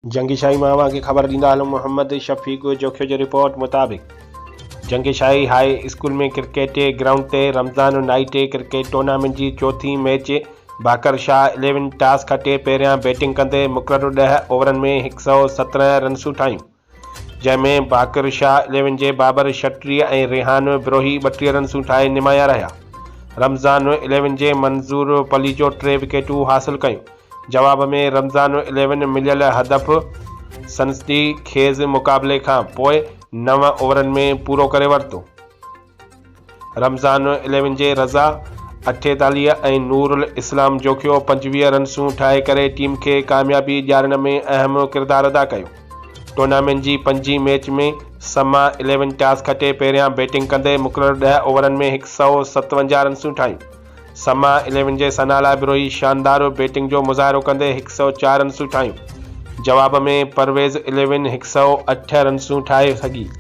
جنگي شاهي مان اوهان کي خبر ڏيندا هلون محمد شفيق جوکيو جي رپورٽ مطابق Jangi Shahi high school ۾ cricket ground تي رمضان نائيٽ ڪرڪيٽ ٽورنامينٽ جي چوٿين match Baqir Shah eleven toss کٽي پهريان بيٽنگ ڪندي مقرر ڏهه اوورن ۾ 117 رنسون ٺاهيون جنهن ۾ باقر شاهه اليون جي بابر 36 ۽ ريحان بروهي 32 رنسون ٺاهي نمايان رهيا. رمضان اليون جي منظور پليجو ٽي وڪيٽون حاصل ڪيون. جواب ۾ رمضان اليون مليل هدف سنسني خيز مقابلي کان پوء نو اوورن ۾ پورو ڪري ورتو. رمضان اليون جي رضا 48 ۽ نور الاسلام جوکيو 25 رنسون ٺاهي ڪري ٽيم کي ڪاميابي ڏيارڻ ۾ اهم ڪردار ادا ڪيو. ٽورنامينٽ جي پنجين ميچ ۾ سما اليون ٽاس کٽي پهريان بيٽنگ ڪندي مقرر ڏهه اوورن ۾ 157 رنسون ٺاهيون. سما اليون جي ثناء لاء بروهي شاندار بيٽنگ جو مظاهرو ڪندي 104 رنسون ٺاهيون. جواب ۾ پرويز اليون 108 رنسون ٺاهي سگهي.